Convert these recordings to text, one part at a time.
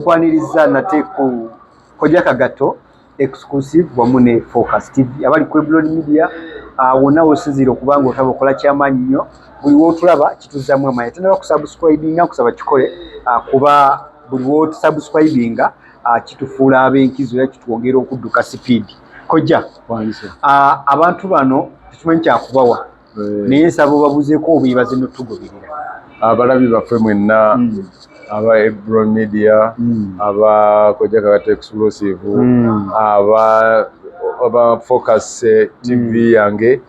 Nkwaniriza nate ku Kojja Kagato Exclusive wamu ne Focus TV abali ku Eblon Media. Wonna wosinziira okuba nga otaba okola kyamaanyi nnyo, buli wotulaba kituzzamu amaanyi. Tenaba kusubscribinga, nkusaba kikole, kuba buli wotusubscribinga kitufuula ab'enkizo era kitwongera okudduka sipiidi. Kojja, abantu bano tetumanyi kyakubawa, naye nsaba obabuzeeko obeebaze n'otugoberera. Abalabi baffe mwenna aba Ebron Media, aba Kojja Kagato Exclusive, aba Focus TV yange,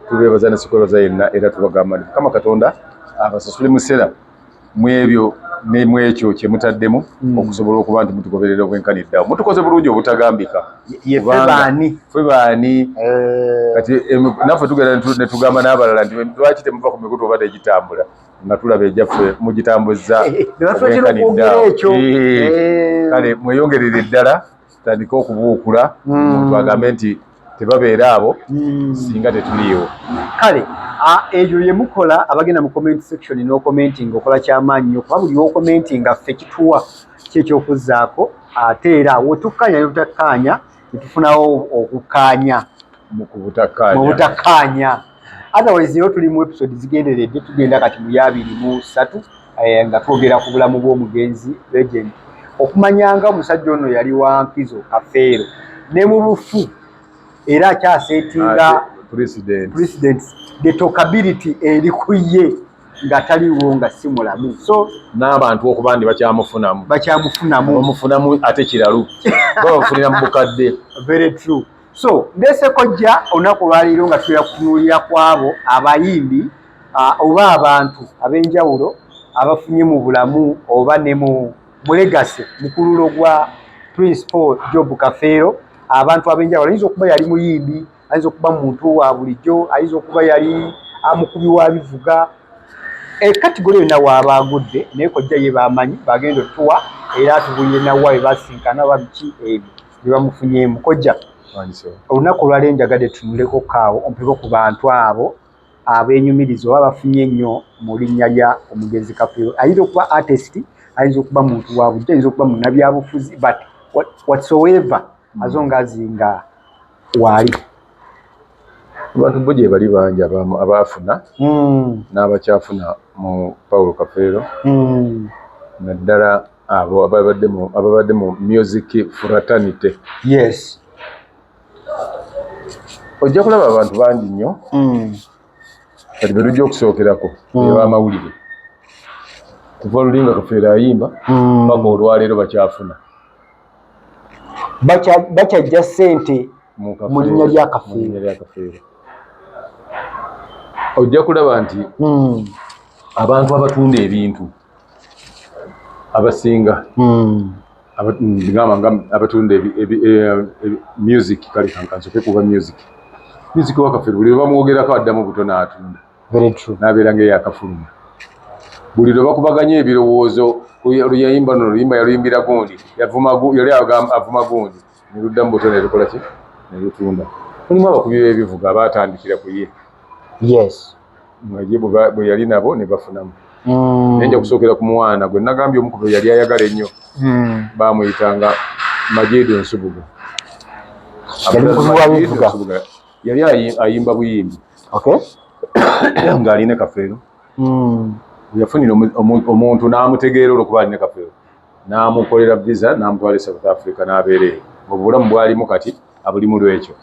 tubeebaza ne sikwebaza yenna, era tubagamba nti Mukama Katonda abasasule musera mu ebyo ne mu ekyo kye mutaddemu okusobola okuba nti mutugoberera obwenkanidde awo. Mutukoze bulungi obutagambika. Ye ffe baani? Ffe baani? Kati naffe tugenda ne tugamba n'abalala nti lwaki temuva ku mikutu oba tegitambula, nga tulaba ejaffe mugitambuzza Ne batuleetera okwogera ekyo. Kale mweyongerere ddala, tutandike okubuukula, omuntu agambe nti tebabeera abo singa tetuliiwo. Kale ebyo bye mukola, abagenda mu comment section n'ocommenting, okola kyamaanyi nnyo, kuba buli w'ocommentinga ffe kituwa kyekyokuzzaako, ate era wetukkaanya ne tutakkaanya ne tufunawo okukkaanya mu butakkaanya. Mu butakkaanya. Otherwise leero tuli mu episode zigenderedde, tugenda kati mu ya 23, nga twogera ku bulamu bw'omugenzi legend. Okumanya nga omusajja ono yali wa nkizo Kafeero ne mu bufu, era akyasetinga president. President, the talkability eri ku ye nga taliwo, nga si mulamu, so n'abantu okuba ndi bakyamufunamu. Bakyamufunamu. Bamufunamu ate kiralu, babafunira mu bukadde. Very true. So ndese Kojja olunaku olwaleero nga tugenda kutunuulira ku abo abayimbi, oba abantu ab'enjawulo abafunye mu bulamu oba ne mu legacy, mukululo gwa Prince Paul Job Kafeero. Abantu ab'enjawulo, ayinza okuba yali muyimbi, ayinza okuba muntu wa bulijjo, ayinza okuba yali amukubi wa bivuga, category yonna waaba agudde, naye Kojja ye bamanyi bagenda otuwa era atubulire nawa bwe basinkana oba biki ebyo bye bamufunyeemu. Kojja, olunaku olwaleero njagadde tutunuleko kaawo ompeko ku bantu abo abeenyumiriza oba bafunye ennyo mu linnya lya omugenzi Kafeero. Ayinza okuba artist, ayinza okuba muntu wa bulijjo, ayinza okuba munnabyabufuzi, but whatsoever, as long as nga waali. Abantu bo gye bali bangi abaafuna n'abakyafuna mu Paulo Kafeero, naddala abo ababadde mu music fraternity. Ojja kulaba abantu bangi nnyo. Kati be lujja okusookerako bamawulire, kuva luli nga Kafeero ayimba paka olwaleero bakyafuna. Bakyajja ssente mu linnya lya Kafeero. Ojja kulaba nti abantu abatunda ebintu abasinga, gamba nga abatunda music, kale kankansoke kuba music wa Kafeero, buli lwe bamwogerako addamu buto n'atunda, n'abeera nga eyakafuluma. Buli lwe bakubaganya ebirowoozo, luyayimba luno luyimba yaluyimbira gundi, yali avuma gundi, ne luddamu buto ne lukola ki, ne lutunda. Mulimu abakubi b'ebivuga abaatandikira ku ye, nga ye bwe yali nabo ne bafunamu. Naye nja kusookera ku mwana gwe nagambye omukubi yali ayagala ennyo, bamuyitanga Majeedo Nsubuga. Yali ayimba buyimbi ng'alina Kafeero. Yafunira omuntu n'amutegeera olwokuba alina Kafeero, n'amukolera visa n'amutwala e South Africa n'abeera eyo. Obulamu bwalimu kati abulimu lwekyo.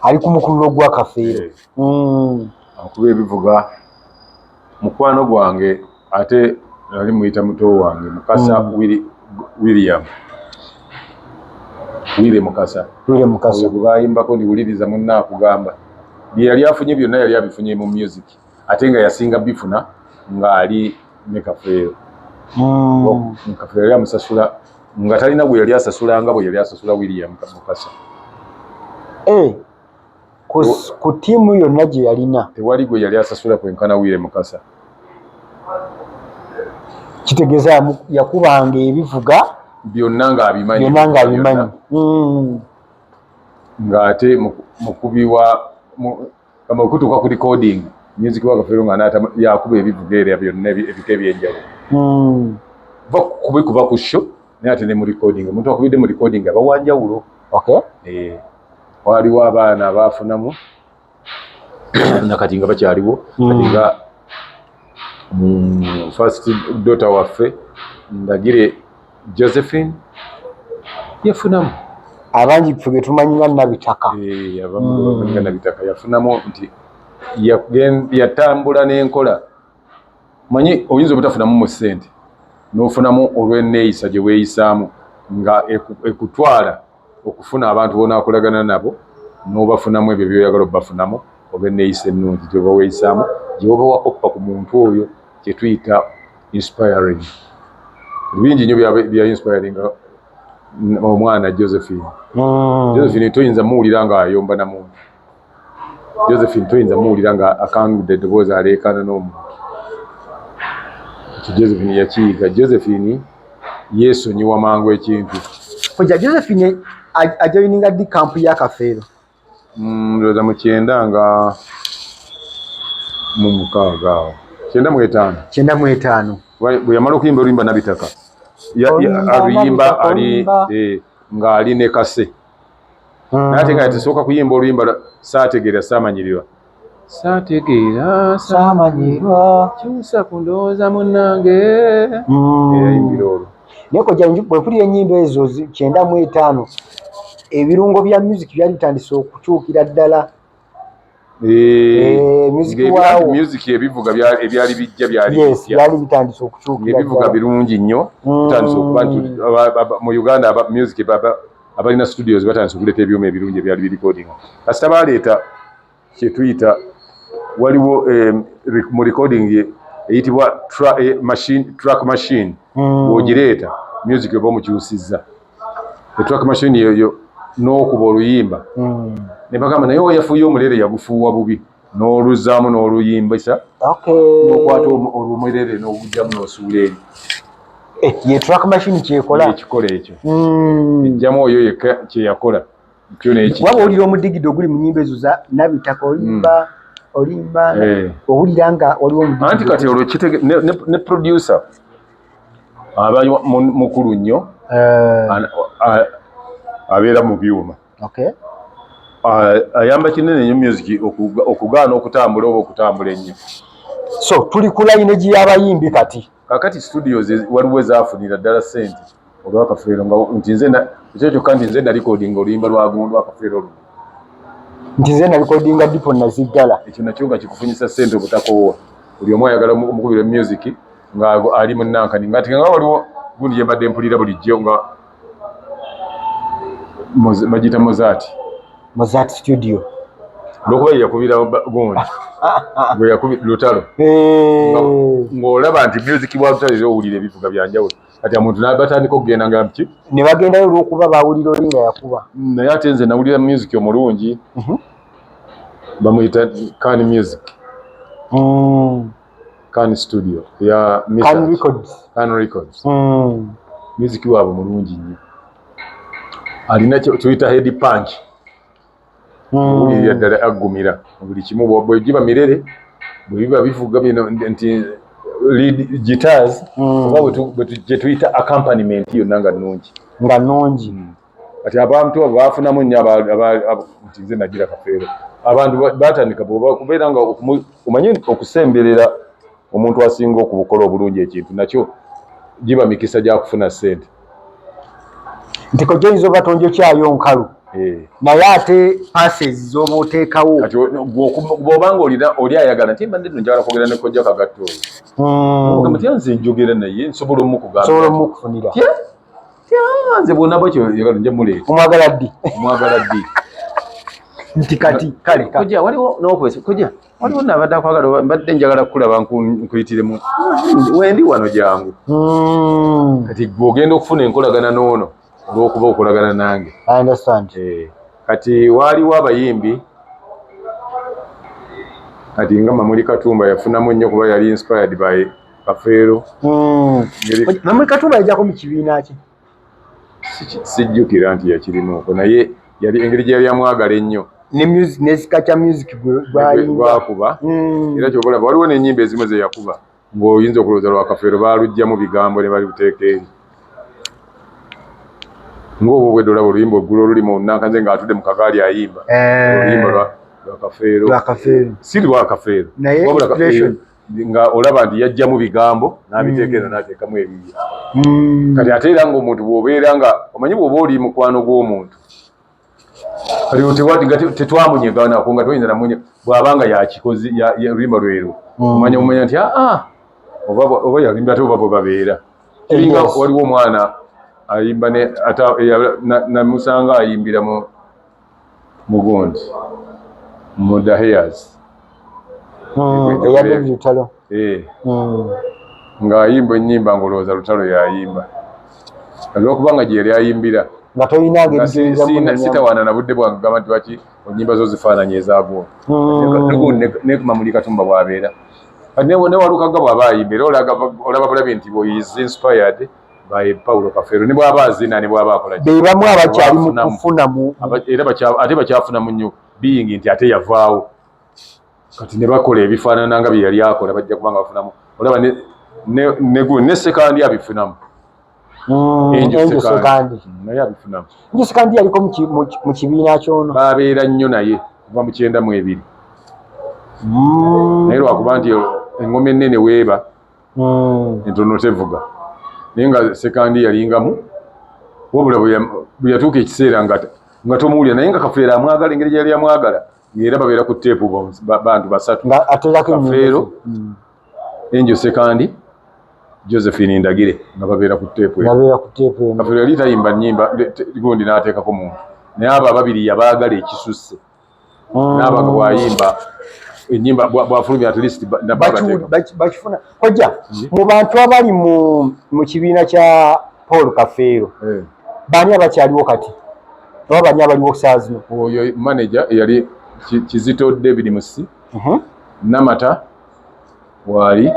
Ali ku mukululo gwa Kafeero. Akuba ebivuga mukwano gwange, ate nali muyita muto wange, Mukasa. William Wire Mukasa. Wire Mukasa. Oyo gwe bayimbako ndiwuliriza munna akugamba, bye yali afunye byonna yali abifunye mu music, ate nga yasinga bifuna ng'ali ne Kafeero. Kafeero yali amusasula nga talina gwe yali asasula nga bwe yali asasula William Mukasa. Eh, ku ttiimu yonna gye yalina. Tewali gwe yali asasula kwenkana Wire Mukasa. Kitegeeza yakubanga ebivuga byonna ng'abimanyi. Byonna ng'abimanyi. Ng'ate mukubi wa kama okutuuka ku recording music wa Kafeero nga n'ata yakuba ebivuga era byonna ebika ebyenjawulo. Va kubikuba ku show. Naye ate ne mu recording, omuntu akubidde mu recording aba wanjawulo. Okay. Waliwo abaana abaafunamu nakati nga bakyaliwo. Kati nga first daughter waffe, Ndagire Josephine, yafunamu. Abangi ffe be tumanyi nga Nabitaka. Abamu nga Nabitaka yafunamu nti yatambula n'enkola. Manyi oyinza obutafunamu mu ssente, n'ofunamu olw'enneeyisa gye weeyisaamu nga ekutwala okufuna abantu bonaakolagana nabo, n'obafunamu ebyo by'oyagala obafunamu olw'enneeyisa ennungi gy'oba weeyisaamu, gy'oba wakoppa ku muntu oyo, kye tuyita inspiring. Bingi nnyo bya inspiring omwana Josephine. Josephine toyinza muwulira nga ayomba na muntu. Josephine toyinza muwulira nga akangudde eddoboozi aleekaana n'omuntu. Ekyo Josephine yakiyiga. Josephine yeesonyiwa mangu ekintu. Kojja, Josephine ajoininga ddi camp ya Kafeero? Ndowooza mu 96 awo, 95. 95. Bwe yamala okuyimba oluyimba Nabitaka, aluyimba ali ng'ali ne Kase. Naye ate nga yasooka kuyimba oluyimba Saategeera Saamanyirirwa, saategeera saamanyirwa, kyusa ku ndowooza munnange, eyayimbira olwo. Naye kojja, bwe mpulira ennyimba ezo 95, ebirungo bya music byali bitandise okukyukira ddala. Music waawo. Music ebivuga ebyali bijja byali byali bitandise okukyukira. Ebivuga birungi nnyo, bitandise okuba nti mu Uganda aba music abalina studios batandise okuleeta ebyuma ebirungi ebyali birecordinga. Kasita baleeta kyetuyita, waliwo mu recording eyitibwa machine, track machine. Bw'ogireeta, music oba omukyusizza. Track machine eyo n'okuba oluyimba ne bagamba, naye oyafuuye omulere yagufuuwa bubi, n'oluzaamu n'oluyimbisa, n'okwata olumwerere n'ogugyamu n'osuula eri. Ye track machine kyekola. Ekikola ekyo, ejjamu oyo yekka kyeyakola kyo n'eki. Waba owulira omudigidi oguli mu nyimba ezo za Nabitaka, olimba olimba, owulira nga waliwo omudigidi. Anti kati olwo ne producer aba mukulu nnyo, abeera mu byuma. Ayamba kinene nnyo music okugaana okutambula oba okutambula ennyo. So tuli ku lineage y'abayimbi kati. Kakati studios waliwo ezaafunira ddala ssente olwakafeero, nga nti nze ekyo kyokka nti nze narecordinga oluyimba lwa Kafeero luno. Nti nze narecordinga Dipo Naziggala. Ekyo nakyo nga kikufunyisa ssente obutakoowa. Buli omu ayagala omukubira music nga ali munankani, nga nti nga waliwo gundi gye mbadde mpulira bulijjo nga bagiyita Mozart. Mozart Studio. Olwokuba ye yakubira gundi gwe yakubira Lutalo, ng'olaba nti music bwa Lutalo era owulira ebivuga byanjawulo. Kati omuntu nabatandika okugenda nga ki ne bagendayo olw'okuba bawulira oli nga yakuba. Naye ate nze nawulira music omulungi, bamuyita Can Music, Can Studio ya Can Records. Can Records. Music waabwe mulungi nnyo, alina tuyita head punch. Owulirira ddala aggumira mu buli kimu, bwe giba mirere, bwe biba bivuga bino nti lead guitars, oba gye tuyita accompaniment yonna nga nnungi. Nga nnungi. Kati abantu abo bafunamu nnyo nti nze nagira Kafeero. Abantu batandika bwoba kubeera nga omanyi okusemberera omuntu asinga okubukola obulungi, ekintu nakyo giba mikisa gya kufuna ssente. Nti kojja oyinza oba tonjokyayo nkalu, naye ate passes z'oba oteekawo. Kati bw'obanga olina oli ayagala nti mbadde nno njagala kwogera ne Kojja Kagatto oyo, ogamba nti nze njogera naye nsobola omukugamba. Nsobola omukufunira. Nze bwonna bwekyo yagala nja muleeta. Omwagala ddi? Omwagala ddi? Nti kati kale. Kojja, waliwo n'okwesa, kojja waliwo nabadde akwagala oba mbadde njagala kukulaba, nkuyitiremu wendi wano, jangu. Kati gwe ogenda okufuna enkolagana n'ono olw'okuba okolagana nange. I understand. Kati waaliwo abayimbi kati nga Mamuli Katumba yafunamu nnyo kuba yali inspired by Kafeero. Mamuli Katumba yajjako mu kibiina ki? Sijjukira nti yakirimuuko, naye yali engeri gye yali amwagala ennyo. Ne music, n'ekika kya music gwayimba. Gwakuba. Era kyova olaba waliwo n'ennyimba ezimu ze yakuba ng'oyinza okulowooza lwa Kafeero, baaluggyamu bigambo ne baluteeka eri. Ng'obwo obwedda olaba oluyimba oggulo oluli mu Nankanze ng'atudde mu kagaali ayimba. Oluyimba lwa Kafeero. Lwa Kafeero. Si lwa Kafeero. Naye Wabula inspiration. Nga olaba nti yajjamu bigambo n'abiteeka eno n'ateekamu ebibye. Kati ate era ng'omuntu bw'obeera nga omanyi bw'oba oli mukwano gw'omuntu kati nga tetwamunyeganako nga toyinza namunye bw'aba nga yakikoze oluyimba lwerwo. Omanya nti aa oba yalimba ate oba bwe babeera. Kiringa waliwo omwana ayimba ne ata namusanga ayimbira mu mugundi mu The Hairs. Eya David Lutalo. Ng'ayimba ennyimba ng'olowooza Lutalo y'ayimba. Olw'okuba nga gye yali ayimbira. Nga tolina ngeri gy'oyinza Nga sitawaana na budde bwange kugamba nti lwaki ennyimba zo zifaananye ezaagundi. Ne Mamuli Katumba bw'abeera. Kati ne Walukaga bw'aba ayimba era olaba bulabi nti is inspired by Paulo Kafeero. Ne bw'aba azina ne bw'aba akola ki. Be bamu abakyali mu kufuna mu Era ate bakyafunamu nnyo being nti ate yavaawo. Kati ne bakola ebifaanana nga bye yali akola bajja kuba nga bafunamu. Olaba ne Ssekandi abifunamu. Angel Angel Ssekandi. Ssekandi. Naye abifunamu. Angel Ssekandi yaliko mu kibiina ky'ono. Babeera nnyo naye kuva mu 92. Naye lwakuba nti engoma ennene weeba, entono tevuga. Naye nga Ssekandi yalingamu, wabula bwe yatuuka ekiseera nga tomuwulira, naye nga Kafeero amwagala engeri gye yali amwagala, ng'era babeera ku teepu bantu basatu. Nga ateerako ennyimba Kafeero, ze. Angel Ssekandi, Josephine Ndagire nga babeera ku teepu eno. Nga babeera ku teepu eno. Kafeero yali tayimba nnyimba, gundi n'ateekako muntu. Naye abo ababiri yabaagala ekisusse. N'aba nga bw'ayimba ennyimba bw'afulumya at least na babateeka. Bakifuna. Kojja, mu bantu abali mu kibiina kya Paul Kafeero, baani abakyaliwo kati? Oba baani abaliwo ssaawa zino? Oyo manager eyali Kizito David Musi, Namata waali,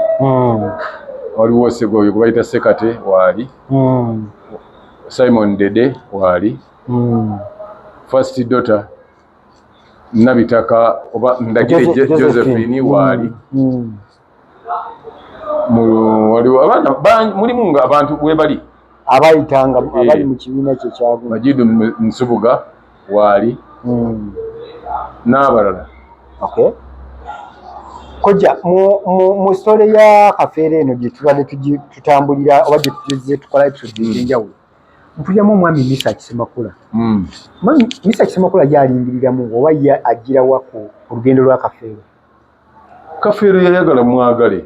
waliwo Sego oyo gwe bayita Sekate waali, Simon Dede waali, First Daughter Nabitaka oba Ndagire Josephine. Josephine waali. Waliwo abaana mulimu nga abantu we bali. Abayitanga, abali mu kibiina kye kyagundi. Majidu Nsubuga waali. N'abalala. Okay. Kojja, mu story ya Kafeero eno gye tubadde tutambulira oba gye tugeze tukola episode ez'enjawulo, mpuliramu omwami Mesach Ssemakula. Omwami Mesach Ssemakula gy'alingiriramu oba ye agira wa ku lugendo lwa Kafeero? Kafeero yayagala mwagale.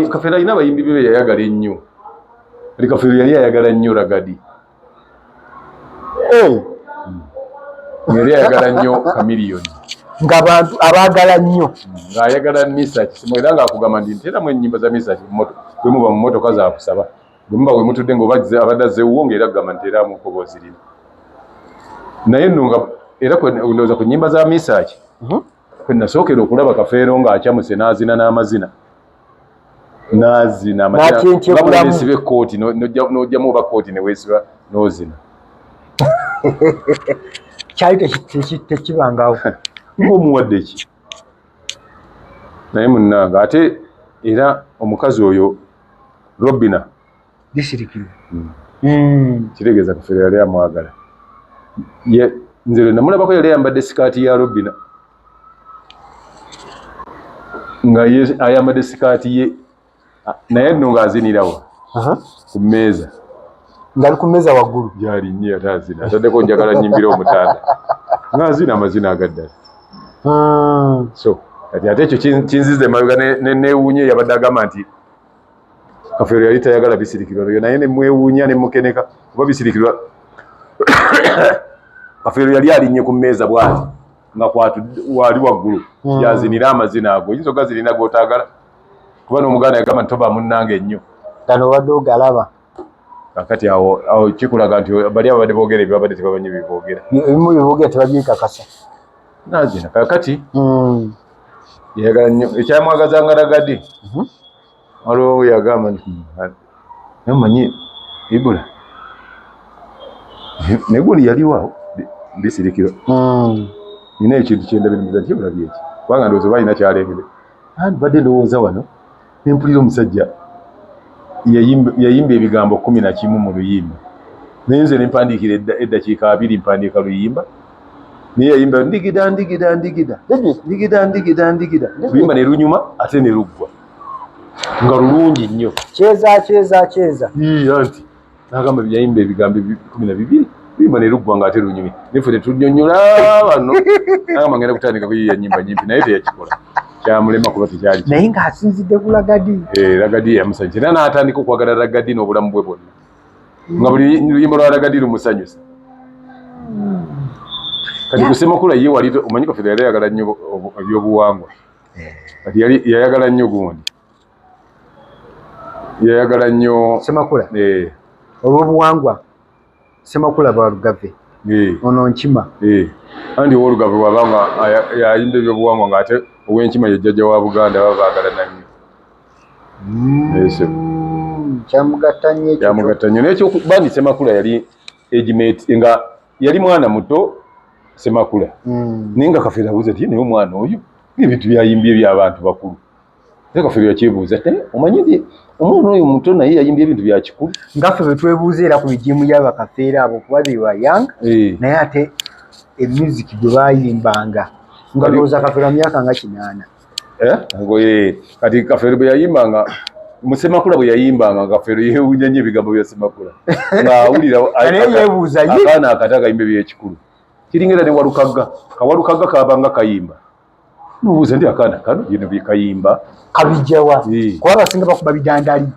Kafeero alina abayimbi be yayagala ennyo. Kati Kafeero yali ayagala nnyo Ragadi. Yali ayagala nnyo Chameleone. Ng'abantu abaagala nnyo. Ng'ayagala Mesach Ssemakula era ng'akugamba nti nteeramu ennyimba za Mesach bwe muba mu mmotoka za kusaba. Bwe muba we mutudde ng'oba abadde azze ewuwo ng'era agamba nti era amukoba ozirina. Naye nno nga era ndowooza ku nnyimba za Mesach, kwe nasookera okulaba Kafeero ng'akyamuse n'azina n'amazina. N'azina amazina. N'atyentye Nga bwe bulamu. weesiba ekkooti, n'oggyamu oba kkooti ne weesiba n'ozina. Kyali tekibangawo. Ng'omuwadde ki? Naye munnange ate era omukazi oyo Robina. Disirikirwa. Kitegeeza Kafeero yali amwagala. Ye, nze lwe namulabako yali ayambadde sikaati ya Robina. Nga ye ayambadde sikaati ye, naye nno ng'azinirawo ku mmeeza. Ng'ali ku mmeeza waggulu. Gy'ali nnyo ate azina. Ataddeko njagala nnyimbire omutanda. Ng'azina amazina agaddala. So, kati ate ekyo kinziza emabega ne neewuunya eyabadde agamba nti Kafeero yali tayagala bisirikirwa byo, naye ne mwewuunya ne mukeneka kuba bisirikirwa. Kafeero yali alinnye ku mmeeza bw'ati nga waali waggulu, yazinira amazina ago. Oyinza ogazinira g'otaagala kuba n'Omuganda yagamba nti toba munnange nnyo. Gano obadde ogalaba. Kakati awo kikulaga nti bali ababadde boogera ebyo babadde tebamanyi bye boogera. Ebimu bye boogera tebabyekakasa. Nazina kakati yayagala nnyo ekyamwagazanga Ragadi. Waliwo yagamba nti, naye omanyi Ibula naye gundi yaliwo awo bisirikirwa. Nina ekintu kye ndabye nti Ibula byeki kubanga ndowooza oba alina kyalengedde. Anti badde ndowooza wano ne mpulira omusajja Yayimba ebigambo 11 mu luyimba, naye nze nempandiikira eddakiika 20 mpandiika luyimba, naye yayimba ndigida ndigida ndigida ndigida ndigida ndigida, luyimba ne lunyuma ate ne luggwa nga lulungi nnyo. Kyeza kyeza kyeza. Anti nagamba yayimba ebigambo 12, luyimba ne luggwa nga ate lunyumye, neffe ne tunyonnyola bano. Nagamba ngenda kutandika kuyiiya nnyimba nyimpi, naye teyakikola, kyamulema kuba tekyali. Naye ng'asinzidde ku Ragga Dee. Ragga Dee yamusanyusa era n'atandika okwagala Ragga Dee n'obulamu bwe bwonna, nga buli luyimba lwa Ragga Dee lumusannyusa. Kati ku Ssemakula ye wali omanyi Kafeero yali ayagala nnyo ebyobuwangwa. Kati yali yayagala nnyo gundi, yayagala nnyo Ssemakula olw'obuwangwa. Ssemakula Balugave ono Nkima. Anti ow'Olugave bw'aba nga yayimba ebyobuwangwa ng'ate ow'Enkima ye jjajja wa Buganda, baba baagalana nnyo. Kyamugatta nnyo ekyo. Kyamugatta nnyo. Naye bandi Ssemakula yali age mate, nga yali mwana muto Ssemakula, naye nga Kafeero abuuza nti naye omwana oyo ebintu byayimbye eby'abantu bakulu. Naye Kafeero yakyebuuza, naye omanyi nti omwana oyo muto naye yayimbye ebintu bya kikulu. Nga ffe bwe twebuuza era ku mijimu y'abakafeero abo, kuba they were young, naye ate e music gwe baayimbanga nga ndowooza Kafeero myaka nga 80. Kati Kafeero bwe yayimbanga, Musemakula bwe yayimbanga, Kafeero yeewuunya nnyo ebigambo bya Semakula, ng'awulira yeebuuza akaana akato akayimba ebyekikulu. Kiringa era ne Walukagga, Kawalukagga kabanga kayimba, nobuuza nti akaana kano bino bye kayimba kabijjawa? Kuba abasinga bakuba bidandali.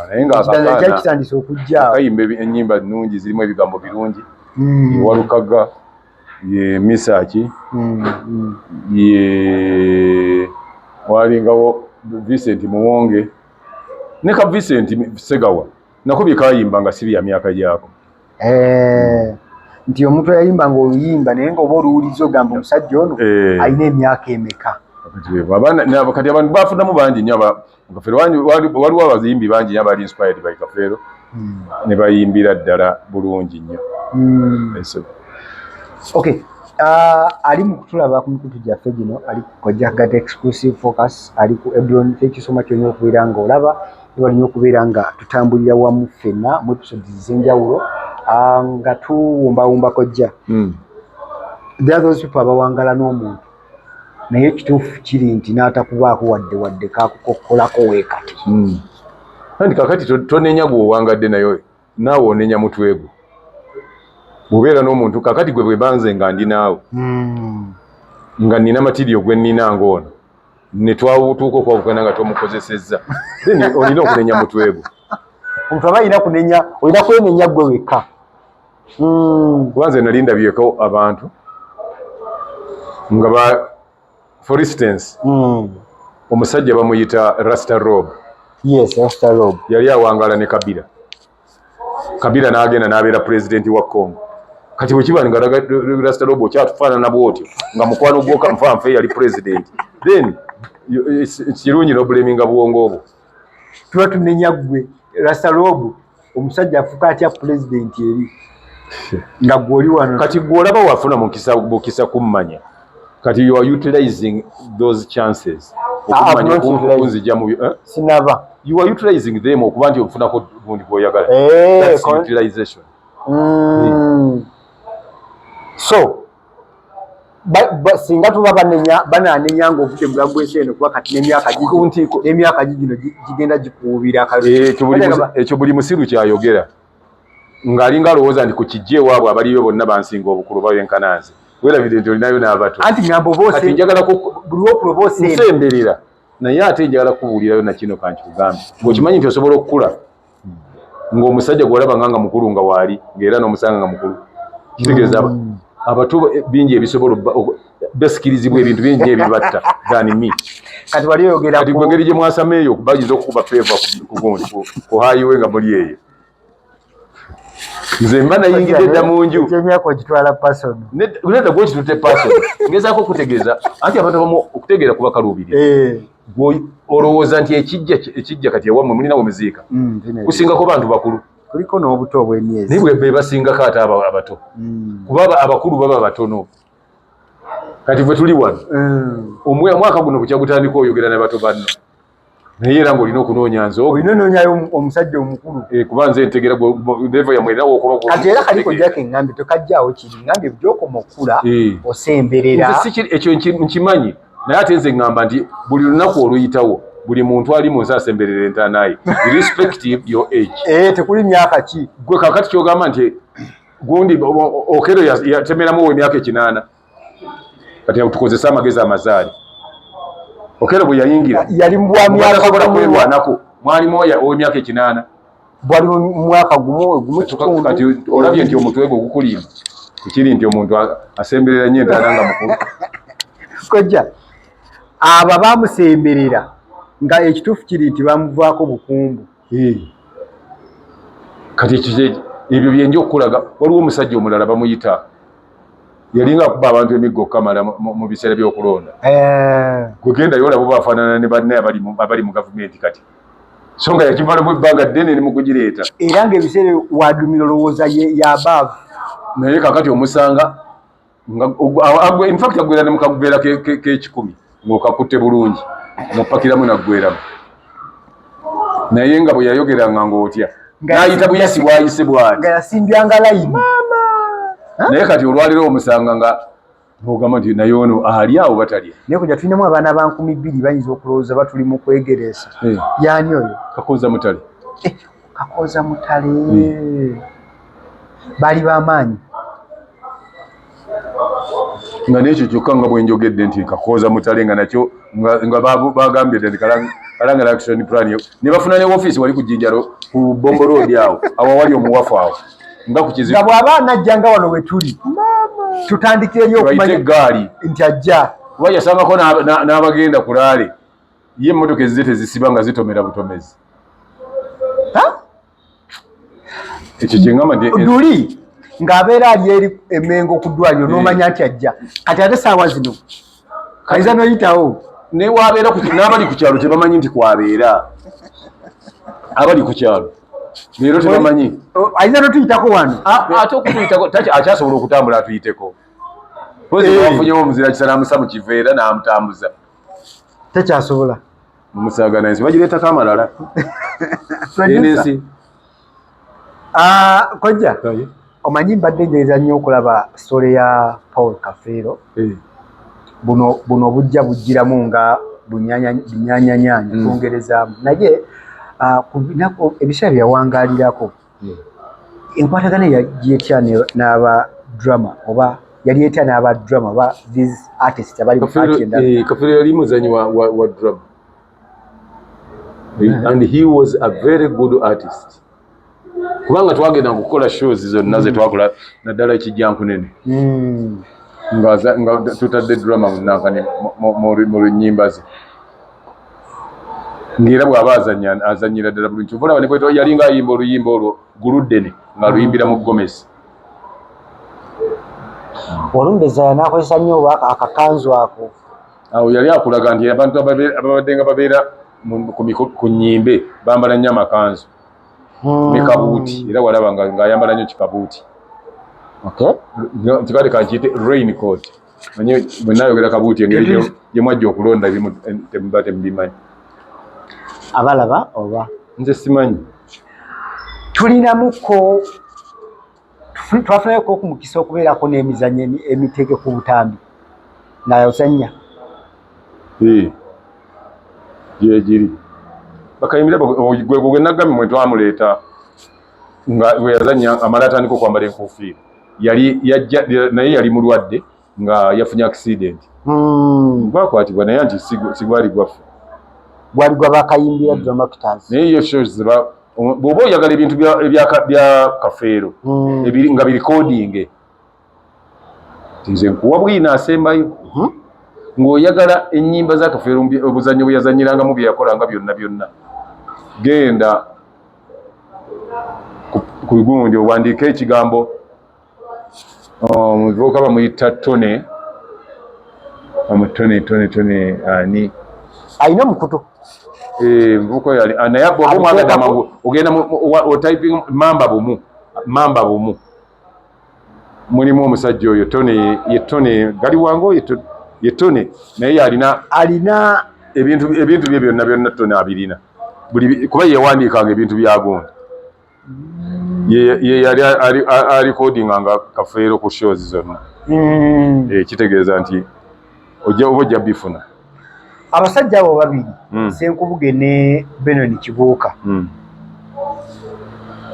Naye nga kyali kitandise okujja. Kayimba ennyimba nnungi zirimu ebigambo birungi. Walukagga ye Misaki, ye walingawo Vincent Muwonge ne ka Vincent Segawa nako bye kayimba nga si bya myaka gyako. Nti omuntu yayimbanga oluyimba naye nga oba oluwuliza ogamba omusajja ono alina emyaka emeka? Kati abantu bafunamu bangi nnyo Kafeero, waliwo abayimbi bangi nnyo abali inspired by Kafeero ne bayimbira ddala bulungi nnyo. Okay, ali mu kutulaba ku mikutu gyaffe gino, ali ku Kojja Gat Exclusive Focus, ali ku Ebron. Thank you so much olina okubeera nga olaba, tubalina okubeera nga tutambulira wamu ffenna mu episodes ez'enjawulo, nga tuwumbawumba Kojja. There are those people abawangala n'omuntu, naye ekituufu kiri nti n'atakubaako wadde kakukokkolako weekati. Anti kakati tonenya gweowangadde naye, naawe onenya mutwe gwo bw'obeera n'omuntu. Kakati gwe bwe banze nga ndi naawe, nga nina material gwe nnina ng'ono, ne twatuuka okwawukana nga tomukozesezza, then olina okunenya mutwe gwo. Omuntu aba alina kunenya, olina kwenenya gwe wekka. Kuba nze nali ndabyeko abantu nga ba, for instance, omusajja bamuyita Rasta Rob. Yes, Rasta Rob. Yali awangala ne Kabila. Kabila n'agenda n'abeera pulezidenti wa Congo. Kati bwe kiba nga Rasta Rob okyatufaanana bw'otyo nga mukwano gwo kanfanfe yali pulezidenti, then kirungi n'oblaminga bwongo obwo. Tuba tunenya ggwe Rasta Rob, omusajja afuuka atya pulezidenti eri nga gwe oli wano? Kati gwe olaba wafuna mukisa kummanya, kati you are utilizing those chances Ah, okumanya I'm not utilizing. okunzija mu eh? Sinaba. You are utilizing them okuba nti ofunako gundi gwoyagala. That's utilization. So singa tuba banenya, bananenya ng'ovudde mu bulamu bw'ensi eno, kuba kati n'emyaka gigino gigenda gikuwubira. Ekyo buli musiru kyayogera ng'alinga alowooza nti ku kijja ewaabwe abaliyo bonna bansinga obukulu babenkana nze. Weerabidde nti olinayo n'abato. Anti ngamba oba Kati njagala buli wokula oba osemba. Nsemberera, naye ate njagala kubuulirayo nakino kankikugambe, ng'okimanyi nti osobola okukula ng'omusajja gw'olaba nga mukulu nga waali ng'era n'omusanga nga mukulu. Kitegeeza abato bingi ebisobola basikirizibwa ebintu bingi ebibatta than me. Kati wali oyogera Kati gwe engeri gye mwasama eyo, bayinza okukuba peva ku gundi ku highway nga muli eyo. Nze mba nayingidde dda mu nju. Ekyemyaka okitwala personal. Nedda, gwe okitutte personal. Ngezaako okutegeeza anti abantu abamu okutegeera kuba kaluubirira. Gwe olowooza nti ekijja kati ewammwe mulina we muziika kusingako bantu bakulu? Kuliko n'obuto obw'emyezi. Naye bwe be basingako ate abato, kuba abakulu baba batono. Kati ffe tuli wano, omwaka guno bukya gutandika oyogera ne bato banno. Naye era ng'olina okunoonya nze olina onoonyayo omusajja omukulu. Eh, kuba nze ntegera level yammwe era wokuba kati era kaliko jake ngambye tokajjaawo kiri ngambye gyokoma okukula eh. Osemberera. Ekyo nkimanyi, naye ate nze ngamba nti buli lunaku oluyitawo buli muntu ali mu nsi asemberera entaana ye, irrespective your age. Eh, tekuli myaka ki. Gwe kakati kyogamba nti gundi Okello yatemeramu emyaka 80, kati tukozese amagezi amazaali. Okello bwe yayingira yali mubwamyaka kwerwanako, mwalimu ow'emyaka 80. Bwali mwaka gumu gumu kitundu. Kati olabye nti omutwe gwe gukulimba ekiri nti omuntu asemberera nnyo entaana nga mukulu. Kojja, abo bamusemberera nga ekituufu kiri nti bamuvaako bukumbu. Kati ebyo byenja okukulaga. Waliwo omusajja omulala bamuyita, yalinga akuba abantu emiggo okukamala mu biseera by'okulonda. Eh. Gwegendayo olaba bafaanana ne banne abali mu gavumenti kati, so nga yakimalamu ebbanga ddene ne mukugireeta. Era ng'ebiseera wadumira olowooza yabaavu. Naye kakati omusanga infact agwera ne mukagubeera k'ekikumi ng'okakutte bulungi ng'opakiramu naggweramu, naye nga bwe yayogeranga ng'otya n'ayita buyisi bwayise bwati. Nga yasimbyanga layini. Naye kati olwaliro omusanga nga ogamba nti naye ono ali awo batalya. Naye kuja tulinamu abaana ba 2000 bayinza okulowooza batuli mu kwegeresa. Eh. Yaani oyo? Kakooza Mutale. Eh, Kakooza Mutale. Baali b'amaanyi. Nga n'ekyo kyokka nga bwenjogedde nti Kakooza Mutale nga nakyo nga bagambye nti Kalangala action plan ne bafuna ne ofiisi wali ku Jinjaro ku Bombo Road awo awo wali omuwafu awo nga ku kizibu. Nga bw'aba anajja nga wano we tuli tutandikira eri okumanya eggaali nti ajja. Kuba yasangako n'abagenda ku rally, ye emmotoka ezize tezisiba nga zitomera butomezi. Ekyo kyengamba nti duli ng'abeera ali eri emengo ku ddwaliro eh. n'omanya nti ajja kati, ate saawa zino kayinza noyitawo. Newabeera n'abali ku kyalo tebamanyi nti kwabeera, abali ku kyalo leero tebamanyi. Ayinza notuyitako wano. Ate okutuyitako akyasobola okutambula atuyiteko. Wafunyewo omuzira kisa namusa mu kiveera n'amutambuza. Tekyasobola. Mumusaaga ensi bagireetako amalala ensi. Ah, kojja, omanyi mbadde njereza nnyo okulaba story ya Paul Kafeero. Eh. Buno buno bujja bujjiramu nga binyanyanyanya twongerezaamu, naye ah, ebiseera byeyawangalirako enkwatagana yetya n'aba drama, oba yali etya n'aba drama, oba these artists abali mu art endala? Eh, Kafeero yali muzanyi wa drama and he was a very good artist, kubanga twagenda kukola shows zonna zetwakola, naddala ekijjankunene nga tutadde drama munankani mu lunyimba ze, ng'era bw'aba azanya azanyira ddala bulungi. Kyova olaba ne bwe yalinga ayimba oluyimba olwo guluddene ng'aluyimbira mu gomesi. Olumbeza n'akozesa nnyo oba akakanzu ako. Awo yali akulaga nti abantu ababadde nga babeera ku nnyimbe bambala nnyo amakanzu ne kabuuti, era walaba ng'ayambala nnyo kikabuuti. Kikale kankiyite raincoat. Manye bwe naayogera kabuuti engeri gye mwajja okulonda ebimu temuba temubimanyi. Abalaba oba nze simanyi. Tulinamuko twafunayoko ku mukisa okubeerako n'emizannyo emiteeke ku butambi ng'ayozannya. Eh, gyegiri bakayimbira gwe gwe nagambye mwe twamuleeta nga bwe yazannya amala atandika okwambala enkofiira, yali yajja naye yali mulwadde nga yafunye accident. Gwakwatibwa naye nti sigwali gwaffe. Gwali gwa bakayimbira drama actors. Naye yo shows bw'oba oyagala ebintu bya Kafeero nga birikodinge, nze nkuwa bwino asembayo. Ng'oyagala ennyimba za Kafeero, obuzannyo bwe yazannyirangamu, bye yakolanga byonna byonna, genda ku gundi owandiike ekigambo omuvubuka bamuyita Tone, Tone, Tone, Tone ani? Alina omukutu. Eh, muvubuka oyo naye bw'oba omwagadde amangu ogenda otyping mamba bumu, mamba bumu, mulimu omusajja oyo Tone, ye Tone gali wange oyo ye Tone, naye alina alina Ebintu bye byonna byonna Tony abirina buli, kuba yewandiikanga ebintu byagonda. Ye yali arecordinganga Kafeero ku shows zonna. Kitegeeza nti ojja oba ojja bifuna. Abasajja abo babiri, Senkubuge ne Benon Kibuuka,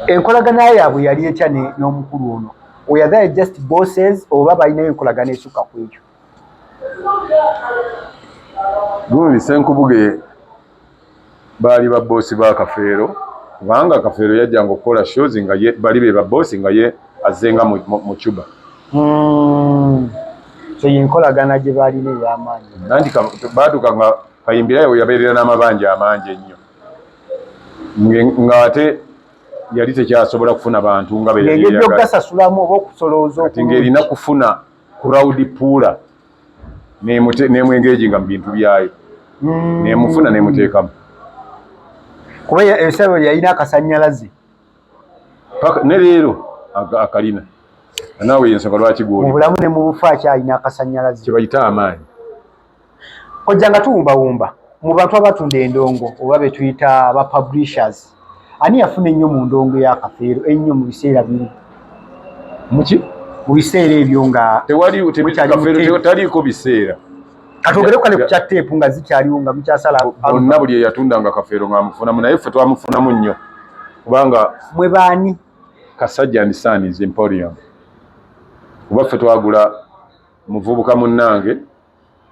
enkolagana yaabwe yali etya n'omukulu ono? Were they just bosses oba balinayo enkolagana esukka ku ekyo? Gundi Senkubuge baali baboosi ba Kafeero, kubanga Kafeero yajjanga okukola shows nga ye bali be baboosi, nga ye azzenga mu Cuba. So yenkolagana gye balina ey'amaanyi. Anti baatuka nga Kayimbirayo yabeerera n'amabanja amangi ennyo, ng'ate yali tekyasobola kufuna bantu nga be yali ng'engeri eyagala. Y'okugasasulamu oba okusolooza Kati ng'erina kufuna crowd puller n'emwengeji nga mu bintu byayo, nemufuna nemuteekamu. Kuba ebiseera yalina akasanyalaze. Paka ne leero akalina. Naawe yensonga lwaki mu gwoli bulamu ne mu bufu akyalina akasanyalaze. Kye bayita amaanyi. Kojja, nga tuwumbawumba mu bantu abatunda endongo oba be tuyita aba publishers, ani yafuna ennyo mu ndongo ya Kafeero ennyo mu biseera biri? Muki? Mu biseera ebyo nga Tewali. Mukyali mu Kafeero tape. taliiko biseera. Katwogere kale ku kya teepu nga zikyaliwo, nga mukyasala. Bonna, buli eyatundanga Kafeero ng'amufunamu, naye ffe twamufunamu nnyo kubanga Mwe baani? Kasajja and Sons Emporium, kuba ffe twagula muvubuka munnange,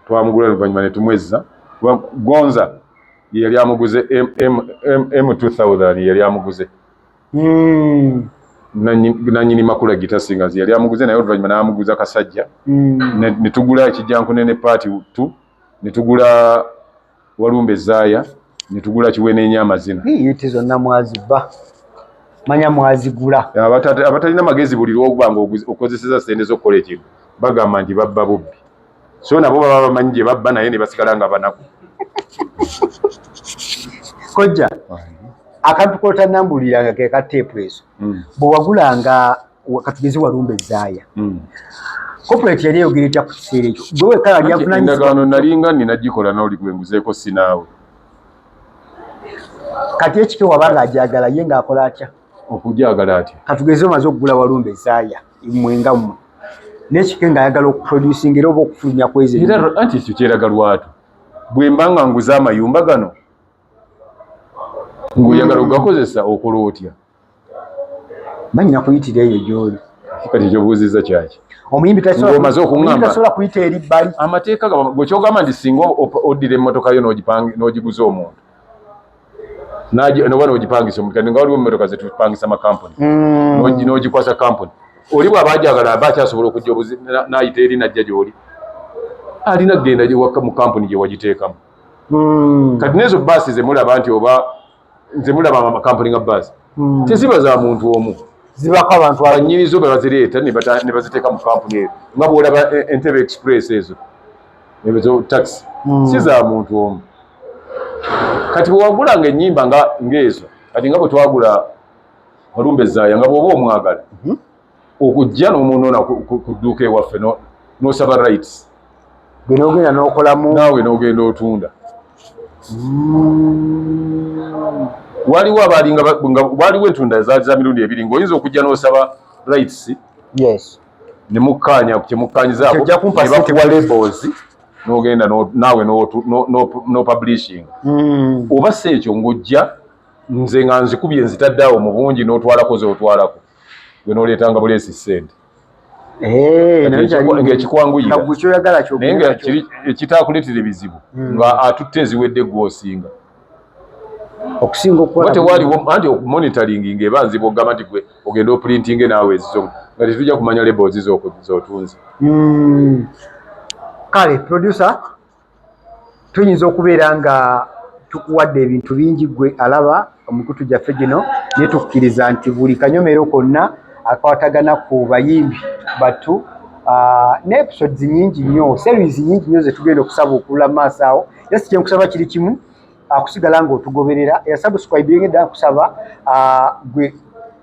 twamugula oluvannyuma ne tumwezza, kuba Gonza ye yali amuguze M2000 yali amuguze. Nanyini Makula Guitar Singers yali amuguze, naye oluvannyuma n'amuguza Kasajja. Ne tugula Ekijjankunene part 2, ne tugula Walumbe Zaaya, ne tugula Kiweneenya Amazina. Hit zonna mwazibba, manya mwazigula. Abatalina magezi, buli lwokuba nga okozeseza sente z'okukola ekintu, bagamba nti babba bubbi, so nabo baba bamanyi gye babba, naye ne basigala nga banaku. Kojja, akantu kotanambuliranga ke ka teepu ezo. Bwe wagulanga katugeze Walumbe Zaaya, corporate yali eyogera etya ku kiseera ekyo? Gwe wekka yali Anti avunanyizibwa? Endagaano nalinga nina gikola n'oli gwe nguzeeko, si naawe. Kati ekike waba ng'agyagala, ye ng'akola atya? Okugyagala atya? Katugeze omaze okugula Walumbe Zaaya, mmwe nga mmwe, n'ekike ng'ayagala okuproducinga era oba okufulumya kwezo. Era anti ekyo kyeraga lwatu, bwe mba nga nguze amayumba gano ng'oyagala ogakozesa, okola otya? Banyina kuyitira eyo gy'oli. Kati ekyobuuzizza kyaki? Omuyimbi Ng'omaze okuŋŋamba. Omuyimbi tasobola kuyita eri bbali. Amateeka gwe kyogamba nti singa oddira emmotoka yo n'ogiguza omuntu, noba n'ogipangisa omuntu, kati nga waliwo emmotoka zetupangisa makampuni, n'ogikwasa kampuni, oli bw'aba ajagala aba akyasobola okujja n'ayita eri najja gy'oli? Alina kugenda mu kampuni gye wagiteekamu. Kati n'ezo baasi zemulaba nti oba nze mulaba amakampuni ga baasi, teziba za muntu omu. Zibako abantu. Banyinizo be bazireeta ne baziteeka mu kampuni eyo, nga bw'olaba Entebbe Express, ezo ezo taxi, si za muntu omu. Kati bwe wagulanga ennyimba nga ng'ezo, kati nga bwe twagula Walumbe Zaaya, nga bw'oba omwagala, okujja n'omunoona ku dduuka ewaffe, n'osaba rights. Gwe n'ogenda n'okolamu. Naawe n'ogenda otunda. Waliwo abalinga nga waliwo entunda zaali za mirundi ebiri, ng'oyinza okujja n'osaba rights ne mukkaanya kyemukkaanyizaako, Ojja kumpa ne ssente. Bakuwa labels, n'ogenda naawe no publishing. Oba si ekyo, ng'ojja nze nga nzikubye nzitadde awo mu bungi, n'otwalako z'otwalako, gwe n'oleetanga buleesi ssente. Eh, Kati naye ng'ekikwanguyira. Nga gwe kyoyagala Naye kyogenda nga kyo. kiri ekitaakuleetera ebizibu, nga atutte eziwedde gw'osinga. Okusinga Kuba okukola. Tewaliwo anti monitoring ng'eba nzibu, okugamba nti gwe ogenda oprintinge naawe ezizo, nga tetujja kumanya labels z'otunze. Kale producer, tuyinza okubeera nga tukuwadde ebintu bingi gwe alaba omukutu gyaffe gino, naye tukkiriza nti buli kanyomero konna akwatagana ku bayimbi batu, ne episodes nyingi nnyo, series nyingi nnyo zetugenda okusaba okulula mu maaso awo. Just kyenkusaba kiri kimu, kusigala ng'otugoberera era subscribe ngedda nkusaba, gwe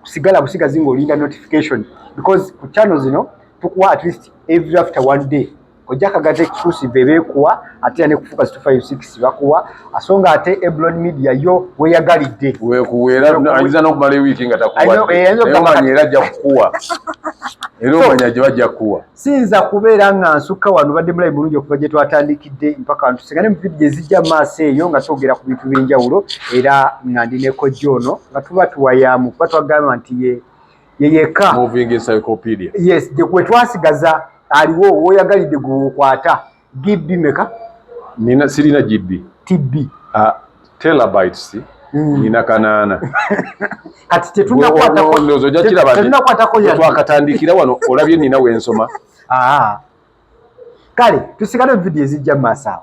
kusigala busigazi ng'olinda notification, because ku channel zino tukuwa at least every after one day. Kojja Kagato exclusive ebeekuwa, ate era ne ku Focus 256 bakuwa. So nga ate Eblon Media yo weyagalidde. Wekuweera, ayinza n'okumala ewiiki nga Ayinza takuwadde, naye okugamba omanya era ajja kukuwa, era omanya gye bajja kukuwa. Siyinza kubeera nga nsukka wano. Badde mulayi mulungi okuva gye twatandikidde mpaka wano. Tusigane mu vidiyo ezijja mu maaso eyo nga twogera ku bintu by'enjawulo, era nga ndi ne kojja ono nga tuba tuwayaamu, kuba twagamba nti ye yekka Moving encyclopedia. Yes, gye kwe twasigaza aliwo woyagalidde gweokwata. GB meka? Nina, sirina GB. TB. Terabytes. Nina 800. Kati tetunakwatako. Ndowooza ojja kiraba nti Tetunakwatako yadde. Twakatandikira wano, olabye nina wensoma. Ah. Kale tusigale mu vidiyo ezijja mu maaso awo.